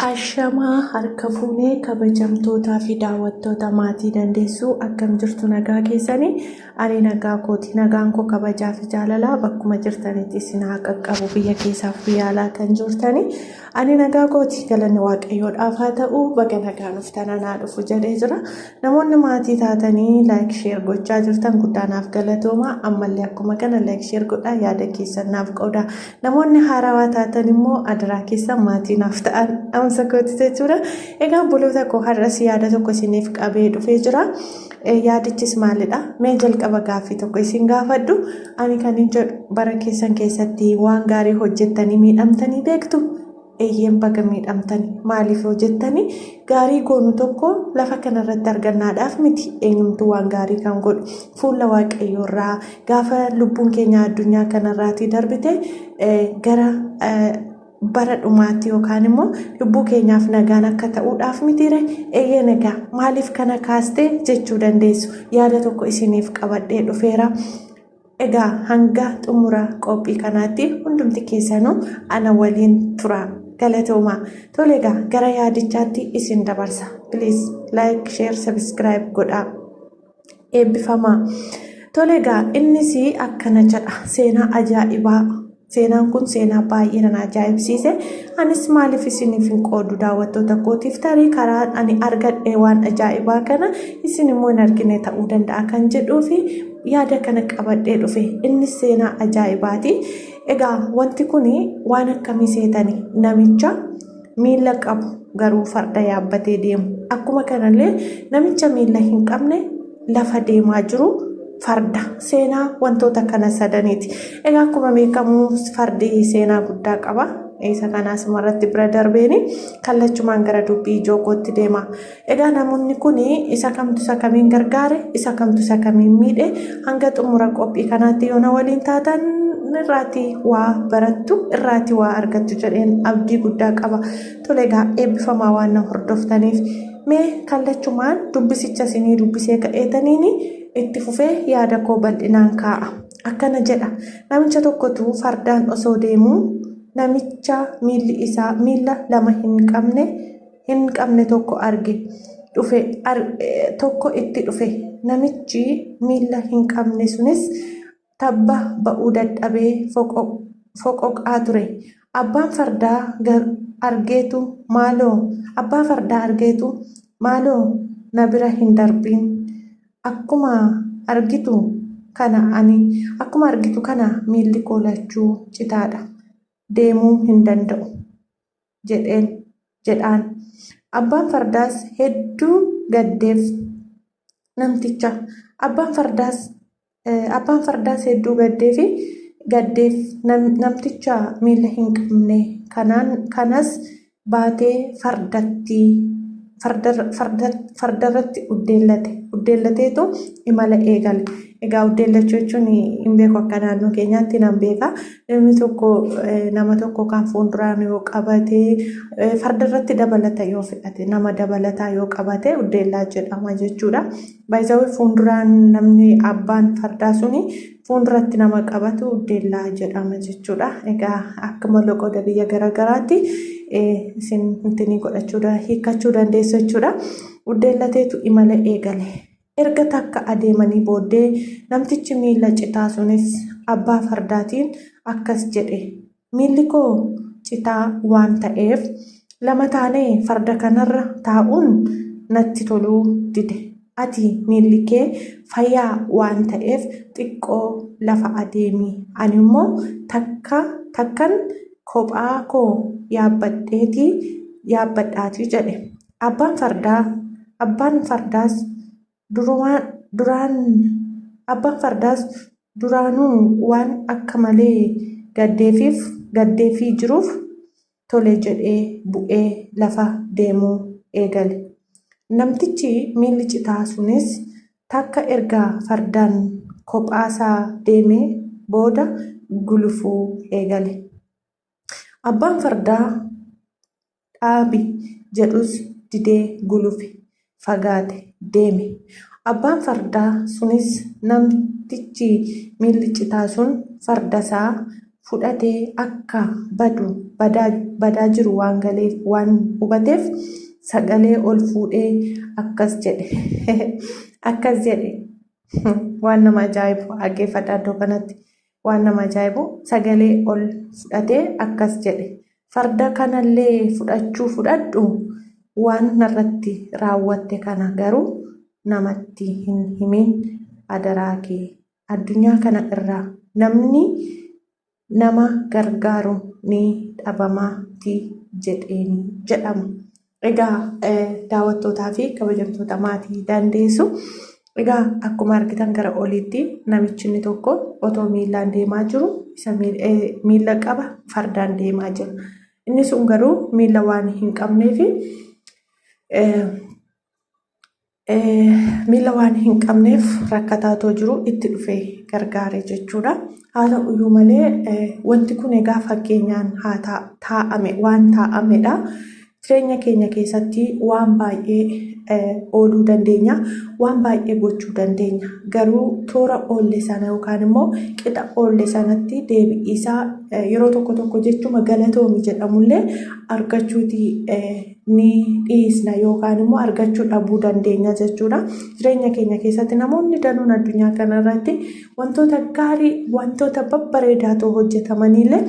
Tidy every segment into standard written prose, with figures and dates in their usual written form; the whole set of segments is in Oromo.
Ashamaa harka fuunee kabajamtootaa fi daawwattoota maatii dandeessuu, akkam jirtu? Nagaa keessanii? Ani nagaa kooti. Nagaan koo kabajaa fi jaalalaa bakkuma jirtanitti isin haa qaqqabu, biyya keessaaf biyya alaa kan jirtanii. Ani nagaa kooti, galanni Waaqayyoodhaaf haa ta'u. Baga nagaan dhuftan, anaa dhufu jedhee jira. Namoonni maatii taatanii like, share gochaa jirtan guddaa naaf galatooma. Ammallee akkuma kana like, share godhaa, yaada keessan naaf qooda. Namoonni haarawaa taatan immoo adaraa keessan maatii naaf ta'an dhaamsa kooti jechuudha. Egaa obboloota koo, har'as yaada tokko isiniif qabee dhufee jira. Yaadichis maalidha? Mee jalqaba gaaffii tokko isin gaafadhu. Ani kan hin jedhu, bara keessan keessatti waan gaarii hojjettanii miidhamtanii beektu? Eeyyeen, baga miidhamtanii. Maaliif hojjettanii gaarii goonu tokko lafa kanarratti argannaadhaaf miti. Eenyumtuu waan gaarii kan godhu fuula Waaqayyoorraa gaafa lubbuun keenya addunyaa kanarraatii darbite gara bara dhumaatti yookaan immoo lubbuu keenyaaf nagaan akka ta'uudhaaf mitiire? Eeyyeen. Egaa maaliif kana kaastee jechuu dandeessu. Yaada tokko isiniif qabadhee dhufeera. Egaa hanga xumura qophii kanaatti hundumti keessanuu ana waliin tura. Galatooma. Tole, egaa gara yaadichaatti isin dabarsa. Please like, share, subscribe godhaa. Eebbifamaa. Tole, egaa innis akkana jedha. Seenaa ajaa'ibaa. Seenaan kun seenaa baay'ee na ajaa'ibsiise. Anis maaliif isiniif hin qoodu daawwattoota kootiif? Tarii karaa ani argadhe waan ajaa'ibaa kana isin immoo hin argine ta'uu danda'a kan jedhuu fi yaada kana qabadhee dhufe. Innis seenaa ajaa'ibaati. Egaa wanti kun waan akkamii seetani? Namicha miila qabu garuu farda yaabbatee deemu. Akkuma kanallee namicha miila hin qabne lafa deemaa jiru farda. Seenaa wantoota kana sadaniiti. Egaa akkuma beekamu fardi seenaa guddaa qaba. Isa kanaas irratti bira darbeeni kallachumaan gara dubbii ijoo kootti deema. Egaa namoonni kun isa kamtu isa kamiin gargaare, isa kamtu isa kamiin miidhe? Hanga xumura qophii kanaatti yoo na waliin taatan irraatii waa barattu, irraatii waa argattu jedheen abdii guddaa qaba. Tole, egaa eebbifamaa waan na hordoftaniif. Mee kallachumaan dubbisicha isinii dubbisee ka'eetaniin itti fufee yaada koo bal'inaan kaa'a. Akkana jedha. Namicha tokkotu fardaan osoo deemuu namicha miilli isaa miila lama hin qabne tokko arge. Dhufe tokko itti dhufe. Namichi miila hin qabne sunis tabba ba'uu dadhabee foqoqaa ture. Abbaan fardaa argeetu maaloo, abbaa fardaa argeetu, "Maaloo, na bira hin darbiin. Akkuma argitu kana ani akkuma argitu kana miilli koo lachuu citaadha. Deemuu hin danda'u," jedheen jedhaan. Abbaan fardaas hedduu gaddeef namticha. Abbaan fardaas hedduu gaddeef namticha miila hin qabne kanaan kanas baatee fardatti fardarratti uddeellate. Uddeellateetu imala eegale. Egaa uddeellachuu jechuun hin beeku, akka naannoo keenyaatti nan beeka. Namni tokko nama tokko kan fuulduraan yoo qabate, fardarratti dabalata yoo fedhate, nama dabalataa yoo qabate uddeellaa jedhama jechuudha. Baay'ee fuulduraan namni abbaan fardaa suni fuulduratti nama qabatu uddeellaa jedhama jechuudha. Egaa akkuma loqoda biyya garaagaraatti isin intinii godhachuu, hiikkachuu dandeessu jechuudha. Uddeellateetu imala eegale. Erga takka adeemanii booddee namtichi miila citaa sunis abbaa fardaatiin akkas jedhe: "Miilli koo citaa waan ta'eef lama taanee farda kanarra taa'uun natti toluu dide. Ati miilli kee fayyaa waan ta'eef xiqqoo lafa adeemi. Ani immoo takka takkan kophaa koo yaabbadheetii yaabbadhaatii," jedhe. Abbaan fardaas duraanuu waan akka malee gaddeefii jiruuf tole jedhee bu'ee lafa deemuu eegale. Namtichi miilli citaa sunis takka erga fardaan kophaasaa deemee booda gulufuu eegale. Abbaan fardaa dhaabi jedhus didee gulufe, fagaate deeme. Abbaan fardaa sunis namtichi miilli citaa sun fardasaa fudhatee akka badu badaa jiru waan galeef waan hubateef sagalee ol fuudhee akkas jedhe. Akkas jedhe. Waan nama ajaa'ibu dhaggeeffadhaa iddoo kanatti. Waan nama ajaa'ibu sagalee ol fudhatee akkas jedhe. Farda kanallee fudhachuu fudhadhu, waan narratti raawwatte kana garuu namatti hin himin adaraa kee. Addunyaa kana irraa namni nama gargaaru ni dhabamaati jedheeni jedhama. Egaa daawwattootaa fi kabajamtoota maatii dandeessu. Egaa akkuma argitan gara oliitti namichi inni tokko otoo miillaan deemaa jiru isa miilla qaba fardaan deemaa jira. Inni sun garuu miilla waan hin qabneef miilla waan hin qabneef rakkataa otoo jiru itti dhufee gargaare jechuudha. Haa ta'uyyuu malee wanti kun egaa fakkeenyaan haa taa'ame waan taa'amedha. Jireenya keenya keessatti waan baay'ee ooluu dandeenya, waan baay'ee gochuu dandeenya. Garuu toora oolle sana yookaan immoo qixa oolle sanatti deebi'iisaa yeroo tokko tokko jechuma galatoomi jedhamullee argachuuti ni dhiisna yookaan immoo argachuu dhabuu dandeenya jechuudha. Jireenya keenya keessatti namoonni danuun addunyaa kanarratti wantoota gaarii, wantoota babbareedaatu hojjetamanillee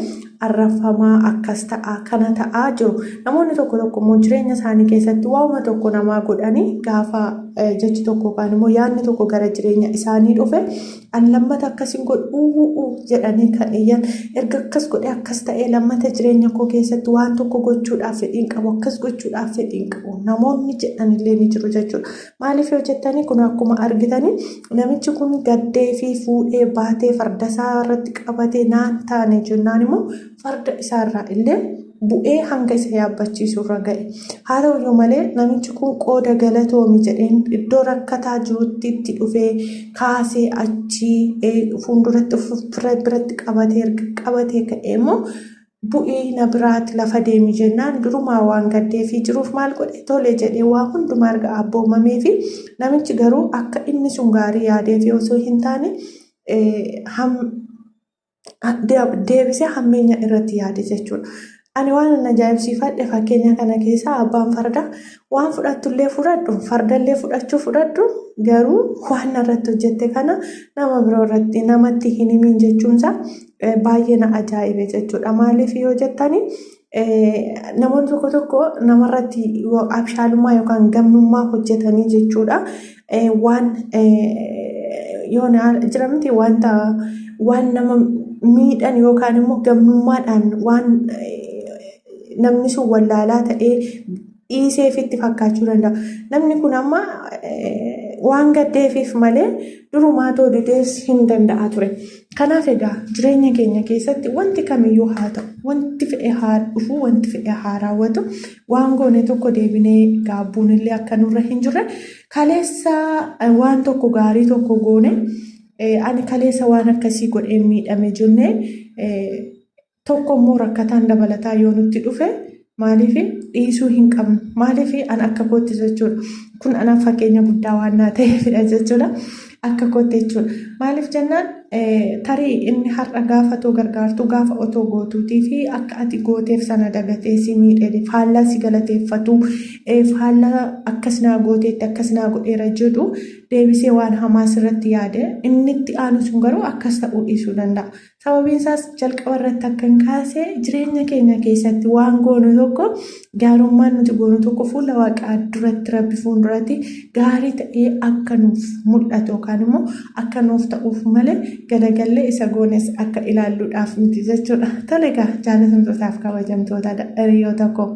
arrafamaa akkas ta'a kana ta'aa jiru. Namoonni tokko tokko immoo jireenya isaanii keessatti waanuma tokko namaa godhanii gaafa jechi tokko yookaan immoo yaadni tokko gara jireenya isaanii dhufe an lammata akkasiin godhu jedhanii kan iyyan, erga akkas godhee akkas ta'ee lammata jireenya koo keessatti waan tokko gochuudhaaf fedhiin qabu, akkas gochuudhaaf fedhiin qabu namoonni jedhanillee ni jiru jechuudha. Maaliif yoo jettanii, kun akkuma argitanii namichi kun gaddee fi fuudhee baatee farda isaa irratti qabatee naan taane jennaan immoo farda isaarraa illee bu'ee hanga isa yaabbachiisu irra ga'e. Haa ta'uyyuu malee namichi kun qooda galatoomi jedheen iddoo rakkataa jirutti itti dhufee kaasee achii fuulduratti biratti qabatee erga qabatee ka'ee immoo bu'ii na biraatti lafa deemi jennaan durumaa waan gaddeefii jiruuf maal godhe, tole jedhee waa hundumaa erga abboomamee fi namichi garuu akka inni sun gaarii yaadeefi osoo hin taane deebisee hammeenya irratti yaade jechuudha. Ani waan an ajaa'ibsiifadhe fakkeenya kana keessaa abbaan fardaa waan fudhattullee fudhadhu, fardallee fudhachuu fudhadhu, garuu waan irratti hojjette kana nama biroo irratti namatti hin himin jechuunsaa baay'ee na ajaa'ibe jechuudha. Maaliif yoo jettani, namoonni tokko tokko namarratti abshaalummaa yookaan gamnummaa hojjetanii jechuudha. Waan yoona jiramti wanta waan nama miidhan yookaan immoo gamnummaadhaan waan namni sun wallaalaa ta'ee dhiiseefitti fakkaachuu danda'a. Namni kun amma waan gaddeefiif malee durumaa too didees hin danda'a ture. Kanaaf egaa jireenya keenya keessatti wanti kamiyyuu haa ta'u, wanti fedhe haa dhufu, wanti fedhe haa raawwatu, waan goone tokko deebinee gaabbuun illee akka nurra hin jirre, kaleessa waan tokko gaarii tokko goone, ani kaleessa waan akkasii godhee miidhame jennee tokko immoo rakkataan dabalataa yoo nutti dhufe maaliif dhiisuu hin qabnu? Maaliif an akka kootti jechuudha. Kun anaaf fakkeenya guddaa waan naa ta'eefidha jechuudha. Akka kootti jechuudha. Maaliif jennaan, tarii inni har'a gaafa otoo gargaartuu gaafa otoo gootuutii fi akka ati gooteef sana dagatee si miidhee faallaa si galateeffatu, faallaa akkas naa gooteetti akkas naa godheera jedhu deebisee waan hamaa sirratti yaade, inni itti aanu sun garuu akkas ta'uu dhiisuu danda'a. Sababiin isaas jalqaba irratti akka hin kaase jireenya keenya keessatti waan goonu tokko, gaarummaan nuti goonu tokko fuula waaqaa duratti, rabbi fuulduratti gaarii ta'ee akka nuuf mul'atu yookaan immoo akka nuuf ta'uuf malee galagallee isa goones akka ilaalluudhaaf miti jechuudha. Tole egaa jaalatamtootaaf kabajamtoota hiriyoota koo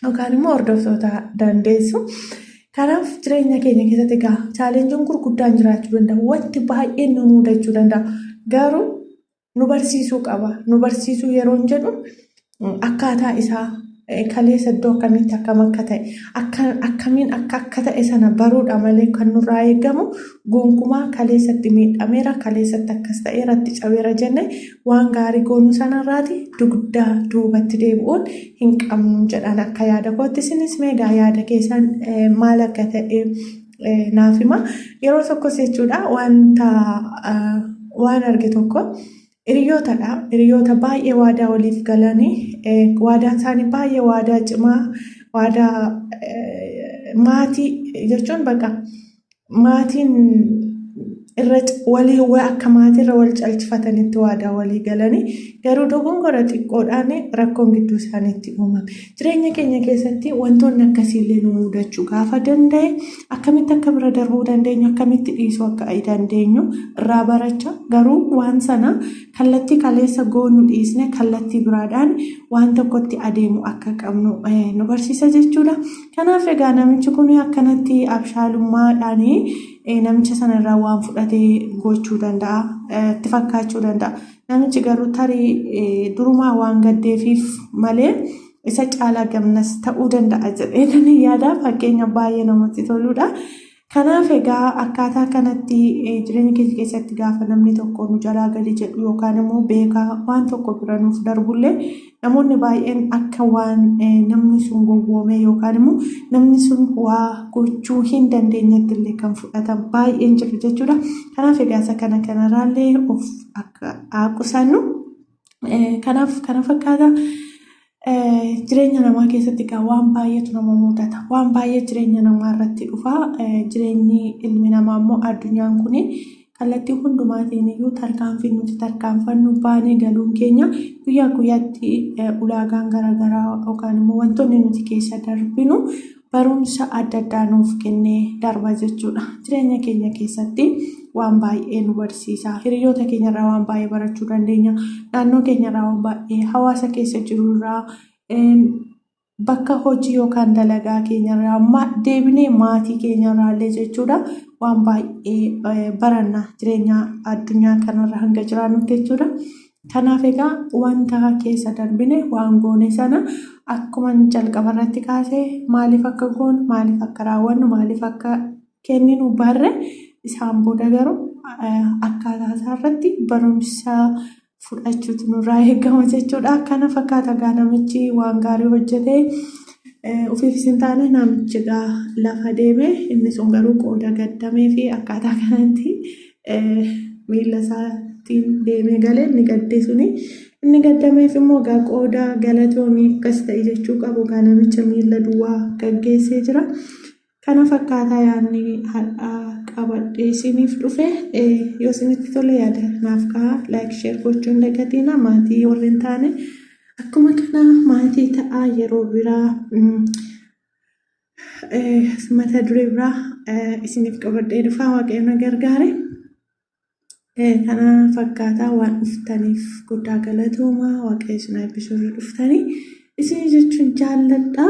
yookaan immoo hordoftoota dandeessu. Kanaaf jireenya keenya keessatti egaa challengeiin gurguddaan jiraachuu danda'a. Wanti baay'een nu mudachuu danda'a. Garuu nu barsiisuu qaba. Nu barsiisuu yeroo jedhu akkaataa isaa kaleessa iddoo akkamitti akkam akka ta'e, akkamiin akka akka ta'e sana baruudha malee kan nurraa eegamu gonkumaa kaleessatti miidhameera, kaleessatti akkas ta'eera, itti cabeera jenne waan gaarii goonuu sanarraati dugda duubatti deebi'uun hin qabnu jedhan akka yaada kootti. Isinis meegaa yaada keessan maal akka ta'e naaf hima. Yeroo tokkos jechuudha wanta waan arge tokko Hiriyootadha. Hiriyoota baay'ee waadaa waliif galanii waadaan isaanii baay'ee waadaa cimaa, waadaa maatii jechuun bakka maatiin irra walii akka maatiirra wal calchifatanitti waadaa walii galanii, garuu dogongora xiqqoodhaan rakkoon gidduu isaaniitti uumame. Jireenya keenya keessatti wantoonni akkasiillee nu mudachuu gaafa danda'e, akkamitti akka bira darbuu dandeenyu, akkamitti dhiisuu akka dandeenyu irraa barachaa, garuu waan sana kallattii kaleessa goonu dhiisne kallattii biraadhaan waan tokkotti adeemu akka qabnu nu barsiisa jechuudha. Kanaaf egaa namichi kun akkanatti abshaalummaadhaan namicha sanarraa waan fudhatee gochuu danda'a, itti fakkaachuu danda'a. Namichi garuu tarii durumaa waan gaddeefiif malee isa caalaa gamnas ta'uu danda'a jedhee nan yaada. Fakkeenya baay'ee namatti toludha. Kanaaf egaa akkaataa kanatti jireenya keenya keessatti gaafa namni tokko nu jalaa gadi jedhu yookaan immoo beekaa waan tokko bira nuuf darbullee, namoonni baay'een akka waan namni sun gowwoome yookaan immoo namni sun waa gochuu hin dandeenyetti illee kan fudhatan baay'een jiru jechuudha. Kanaaf egaa isa kana kanarraallee of akka qusannu. Kanaaf kana fakkaata. Jireenya namaa keessatti egaa waan baay'eetu nama mudata. Waan baay'ee jireenya namaa irratti dhufa. Jireenyi ilmi namaa immoo, addunyaan kun kallattii hundumaatiin iyyuu tarkaanfii nuti tarkaanfannu, baanee galuun keenya, guyyaa guyyaatti ulaagaan garaagaraa yookaan immoo wantoonni nuti keessa darbinu barumsa adda addaa nuuf kennee darba jechuudha. Jireenya keenya keessatti waan baay'ee nu barsiisa. Hiriyoota keenyarraa waan baay'ee barachuu dandeenya. Naannoo keenyarraa waan baay'ee, hawaasa keessa jirurraa, bakka hojii yookaan dalagaa keenyarraa, deebinee maatii keenyarraallee jechuudha. Waan baay'ee baranna jireenya addunyaa kanarra hanga jiraannutti jechuudha. Kanaaf egaa wanta keessa darbine, waan goone sana, akkuma jalqaba irratti kaasee, maaliif akka goonu, maaliif akka raawwannu, maaliif akka kenninu barre, isaan booda garuu akkaataa isaa irratti barumsa fudhachuutu nurraa eegama jechuudha. Kana fakkaata egaa namichi waan gaarii hojjetee ofiifis hin taane, namichi egaa lafa deeme. Inni sun garuu qooda gaddamee fi akkaataa kanatti miila isaatiin deemee galee, inni gaddee suni, inni gaddameef immoo egaa qooda galatoomii akkas ta'e jechuu qabu, egaa namicha miila duwwaa gaggeessee jira. Kana fakkaataa yaadni har'aa qabadhee isiniif dhufe. Yoo isinitti tole yaada naaf kaa'aa, like, share gochuun dagatina. Maatii warreen taane akkuma kana maatii ta'aa. Yeroo biraa mata duree biraa isiniif qabadhee dhufaa, Waaqayyo na gargaare. Kana fakkaataa waan dhuftaniif guddaa galatoomaa. Waaqayyo isin eebbisuu irra dhuftanii isin jechuun jaalladha.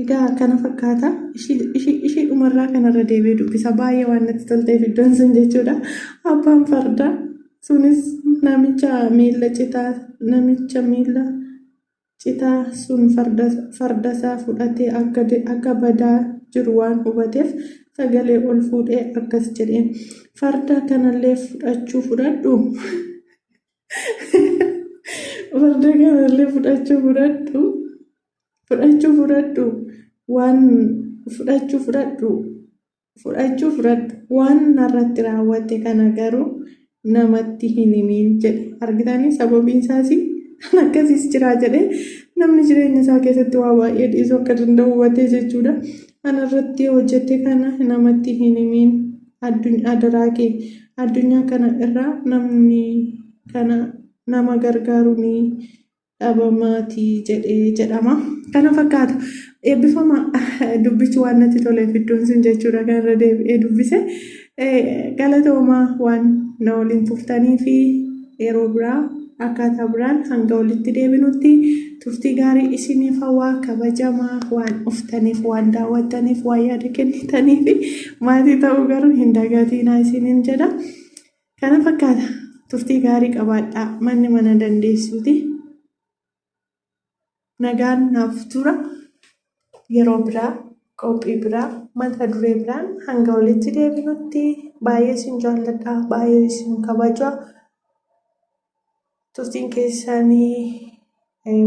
Egaa kana fakkaata. Ishii dhumarraa kanarra deebi'ee dubbisa. Baay'ee waan natti tolteef iddoon sun jechuudha. Abbaan fardaa sunis namicha miila citaa sun fardasaa fudhatee akka badaa jiru waan hubateef, sagalee ol fuudhee akkas jedheen: "Farda kanallee fudhachuu fudhadhu. Farda kanallee fudhachuu fudhadhu. Fudhachuu fudhadhu. Waan fudhachuu fudhadhu. Fudhachuu fudhadhu. Waan narratti raawwatte kana garuu namatti hin himiin," jedhe. Argitanii, sababiin isaas kan akkasiis jira jedhee, namni jireenya isaa keessatti waa baay'ee dhiisuu akka danda'u hubatee jechuudha. "Kanarratti hojjette kana namatti hin himiin adaraa kee. Addunyaa kana irraa namni kana nama gargaaru ni dhabamaatii," jedhee jedhama. Kana fakkaata. Eebbifama, dubbichi waan natti toleef iddoon sun jechuudha kan irra deebi'ee dubbise. Galatoomaa waan na waliin turtanii fi yeroo biraa akkaataa biraan hanga walitti deebinutti turtii gaarii isiniif hawaa. Kabajamaa, waan dhuftaniif, waan daawwattaniif, waan yaada kennitanii fi maatii ta'uu garuu hin dagatinaa isiniin jedha. Kana fakkaata. Turtii gaarii qabaadhaa. Manni mana dandeessuuti. Nagaan naaf tura. Yeroo biraa, qophii biraa, mata duree biraan hanga walitti deebinutti baay'ee isin jaalladha, baay'ee isin kabaja. Turtiin keessanii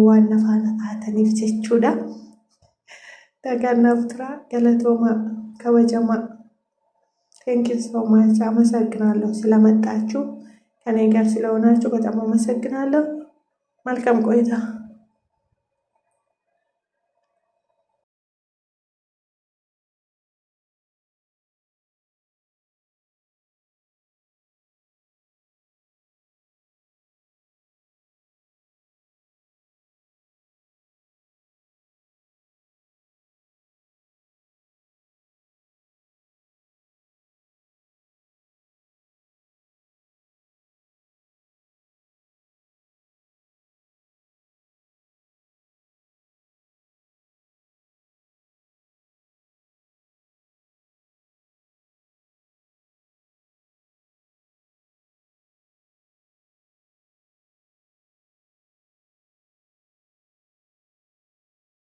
waan na faana taataniif jechuudha. Nagaan naaf tura. Galatoomaa, kabajamaa. Thank you so much. አመሰግናለሁ ስለመጣችሁ። ከኔ ጋር ስለሆናችሁ በጣም አመሰግናለሁ። መልካም ቆይታ።